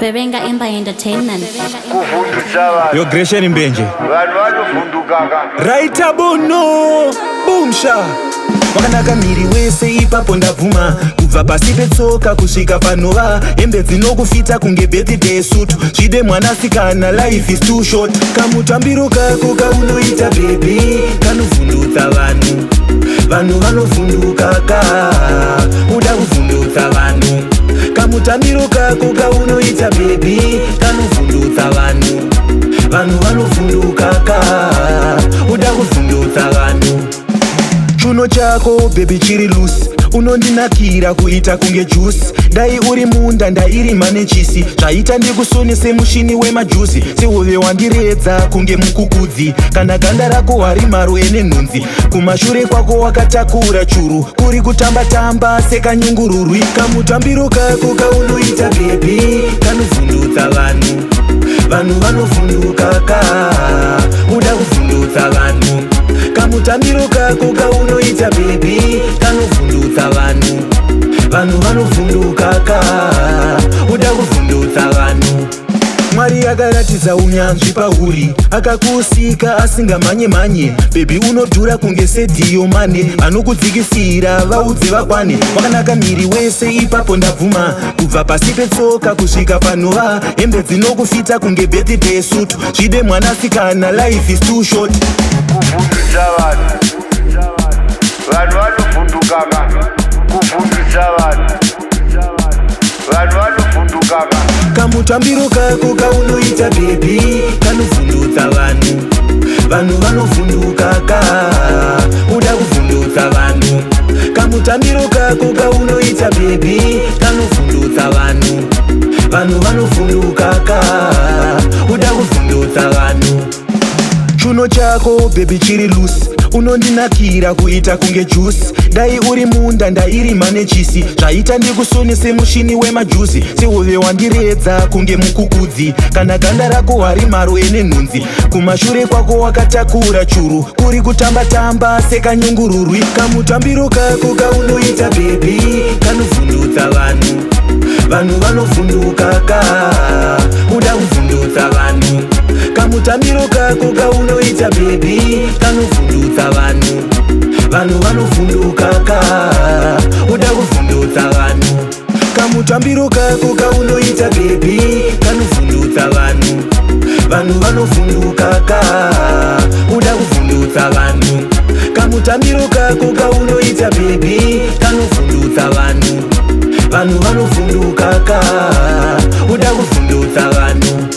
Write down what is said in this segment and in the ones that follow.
Berenga Imba Entertainment. Kuvhundutsa vanhu. Yo, Gresham Mbenje. Vanhu vanovhundukaka. Raita bono boomsha, wakanaka miri wese, ipapo ndabvuma. Kubva pasi petsoka kusvika panova, hembe dzinokufita kunge birthday suit. Zvide mwanasikana, life is too short. Kamutambiro kako kaunoita, baby, kanovhundutsa vanhu. Vanhu vanovhunduka ka, uda kuvhundutsa vanhu. Kamutambiro kako kaunoita, baby, kanovhundutsa vanhu. Vanhu vanovhunduka ka, uda kuvhundutsa vanhu. Chuno chako, baby, chiri loose, unondinakira kuita kunge juice. Dai uri munda, ndairima nechisi. Zvaita ndikusone semushini wemajuzi. Sehove wandiredza kunge mukukudzi. Kana ganda rako harimaro nenhunzi. Kumashure kwako wakatakura churu, kuri kutamba-tamba sekanyungururwi. Kamutambiro kako kaunoita, baby, kanovhundutsa vanhu. Vanhu vanovhunduka ka, uda kuvhundutsa vanhu. Kamutambiro kako kaunoita, baby, kanovhundutsa vanhu. Vanhu vanovhunduka ka, uda kuvhundutsa vanhu. Mwari akaratidza unyanzvi pauri, akakusika asingamhanye-mhanye. Baby, unodhura kunge Sadio Mane. Vanokudzikisira vaudze vakwane. Wakanaka miri wese, ipapo ndabvuma. Kubva pasi petsoka kusvika panova, hembe dzinokufita kunge birthday suit. Zvide mwanasikana, life is too short. Kuvhundutsa vanhu. Vanhu vanovhundukaka. Kuvhundutsa vanhu. Vanhu vanovhundukaka. Kamutambiro kako kaunoita, baby, kanovhundutsa vanhu. Vanhu vanovhunduka ka, uda kuvhundutsa vanhu. Kamutambiro kako kaunoita, baby, kanovhundutsa vanhu. Vanhu vanovhunduka ka, uda kuvhundutsa vanhu. Chuno chako, baby, chiri loose, unondinakira kuita kunge juice. Dai uri munda, ndairima nechisi. Zvaita ndikusone semushini wemajuzi. Sehove wandiredza kunge mukukudzi. Kana ganda rako harimaro nenhunzi. Kumashure kwako wakatakura churu, kuri kutamba-tamba sekanyungururwi. Kamutambiro kako kaunoita, baby, kanovhundutsa vanhu. Vanhu vanovhunduka ka, uda kuvhundutsa vanhu. Kamutambiro kako kaunoita, baby, kanovhundutsa vanhu. Vanhu vanovhunduka ka, uda kuvhundutsa vanhu. Kamutambiro kako kaunoita, baby, kanovhundutsa vanhu. Vanhu vanovhunduka ka, uda kuvhundutsa vanhu. Kamutambiro kako kaunoita, baby, kanovhundutsa vanhu. Vanhu vanovhunduka ka, uda kuvhundutsa vanhu.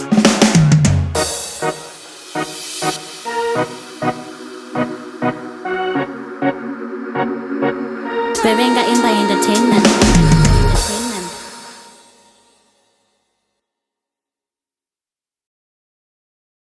Berenga Imba Entertainment.